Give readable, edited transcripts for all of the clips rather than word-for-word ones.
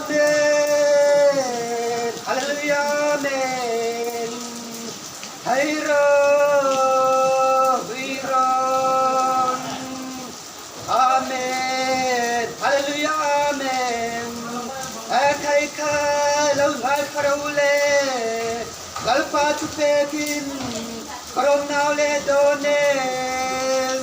Amen Hallelujah Amen Hairo Huiron Amen Hallelujah Amen Khai khai lo ngai kharo le Lalpa chu pekin karom nau le donen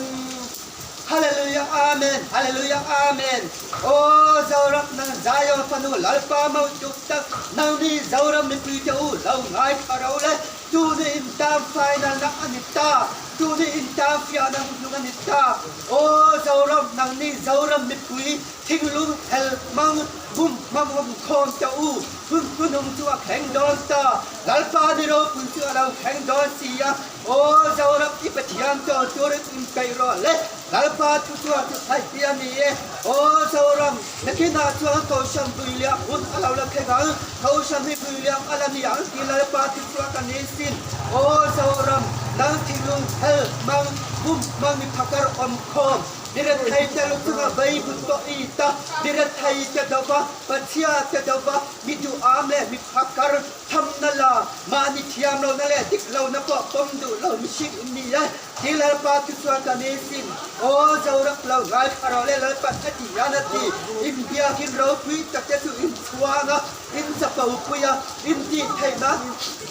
Hallelujah Amen Hallelujah Amen Aw Zoram nang Zion fanu Lalpa mo tuk tak nang ni Zoram mipui te u lo ngai thla ro le tu ni in tam final nak ani ta tu ni in tam fiah na hnung ani ta Aw Zoram nang ni Zoram mipui thinglung hel mang bum mang hom khawm te u hun hunung chu a thleng dawn ta Lalpa ni ropui chu a lo thleng dawn si a Aw Zoram i Pathian chaw turin in peih rawh le, Lalpa thu chuan chu thaih hi a ni e. Aw Zoram, nakinah chuan Kohhran vuiliang hun a lo la thleng ang, Kohhran hi vuiliang a la ni ang tih Lalpa thu chuan ka ni sin. Aw Zoram, nang thinlung hel mang, bum mang mi phakar awm khawm, mi rethei te lu chunga vei vut tawh i ta, mi rethei te dova, Pathian te dova, mi duham leh mi phakar, Thamna la, mahni thiam lohna leh dik lohna pawh pawm duh lo mihring in ni e. Ti Lalpa chu chuan ka ni sin. Aw Zoram lo ngai thla rawh le Lalpa ka ti hian a ti. In biakin ropui tak te chu in chhuang a, in chapo pui a, in tih theih nan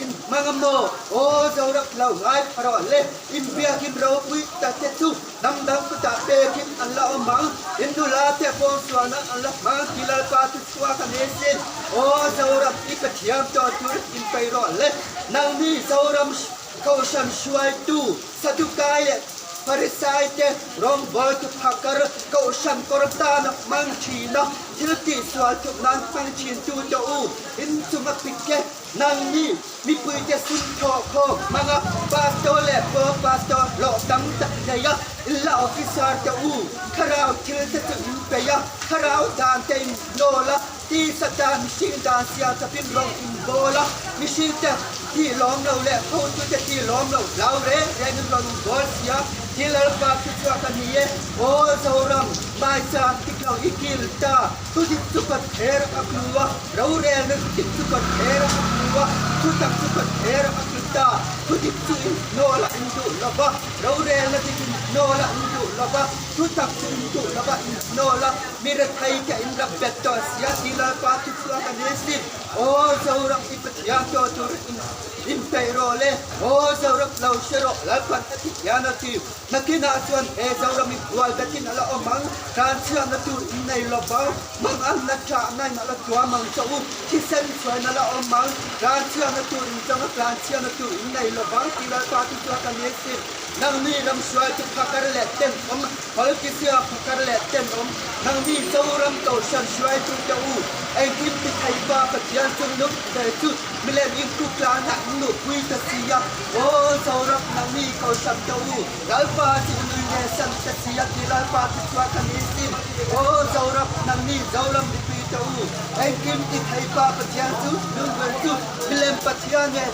in hmang a maw? Aw Zoram lo ngai thla rawh le, in biakin ropui tak te chu Hnam dang kutah pekin an la awm ang, in nula te pawh sualna an la hmang ti Lalpa chu chhuak a ni sin. Aw Zoram i Pathian tawh tur in peih rawh le. Nangni Zoram Kohhran hruaitu Sadukai leh Pharisai te rawngbawl chu phakar Kohhran kawr tana hmang thin a, thil tihsual thup nan hmang thin tu te u, in chunga pik e. Nangni mipuite sum thawh khawm hmanga pastor leh pro pastor hlawh tam tak nei a, illa officer te u, thlarau thil te chu in peih a, thlarau dan te in hnawl a, tisa dan mihring dan siam chawpin rawng in bawl a, mihring te tih lawm lo leh hotu te tih lawm lo hlau reng reng in rawn bawl sia, thil Lalpa thu chhuak a ni e, Aw Zoram, hmaichang tiklo i kil ta. Thudik chu ka ther a tlu a, rorelna thudik chu ka ther a tlu a, thutak chu ka ther a tlu ta. Thudik chu in hnawl a in duh lo va, rorelna dik in hnawl a in duh lo va, thutak chu in duh lo va in hnawl a, mi rethei te in rap bet tawh sia ti Lalpa thu chhuak a ni sin. Aw Zoram i Pathian tawh tur in in peih rawh le, aw Zoram lo hre rawh Lalpan a ti hian a ti. Nakinah chuan he Zoram i bual betin a la awm ang, tlanchhiatna tur in nei lo vang, manganna ṭahnain a la tuam ang che u, thisen chhuain a la awm ang, tlanchhiatna tur in changa tlanchhiatna tur in nei lo vang tih Lalpa chu chuan ka ni sin. Nangni ram hruaitu phakar leh tenawm, politician phakar leh tenawm, nangni Zoram Kohhran hruaitu te u, engkim ti thei pa Pathian chung nung ve chu Milem in tuk tlanah in luhpui ta si a, Aw Zoram nangni ko sam tawh u, Lalpa chu i nui nge sam ta si a ti Lalpa chu chhuah ka ni sin. Aw Zoram nangni Zoram mipui tawh u, engkim ti thei pa Pathian chu nunber chu milem Pathian nen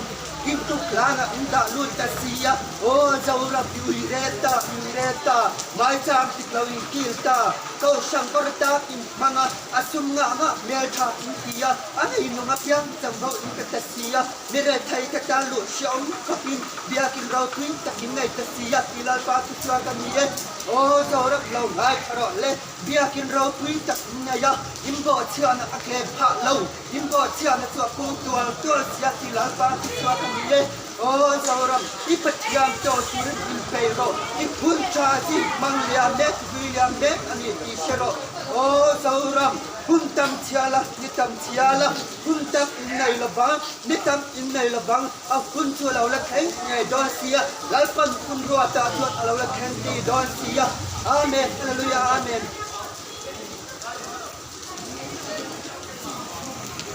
in tuk tlanah in dah lut ta si a, Aw Zoram i ui rel ta, i ui rel ta, maicham tik lo in kil ta, Kohhran kawr tak in hmang a, a sum ngah ngah hmeltha in ti a, A nei nung apiang chanvo in ka ta si a, mi rethei ka tan luh hreawm khawpin biakin ropui takin nei ta si a ti Lalpa chu chuan ka ni e. Aw Zoram lo ngai tha rawh le, biakin ropui tak in nei a, in bawhchhiahna a tlem phah lo, in bawhchhiahna chu a pung tual tual si a ti Lalpa chu chuan ka ni e. Aw Zoram, i Pathian chaw turin in peih rawh, i phun tha chi hmang liam mek vui liam mek a ni tih hre rawh. Aw Zoram, Hun tam chhia la, ni tam chhia la, hun tam in nei lo vang, ni tam in nei lo vang, a hun chu a lo la thleng ngei dawn sia, Lalpan hun ruatah chuan a lo la thleng ti dawn sia. Amen, Hallelujah, Amen.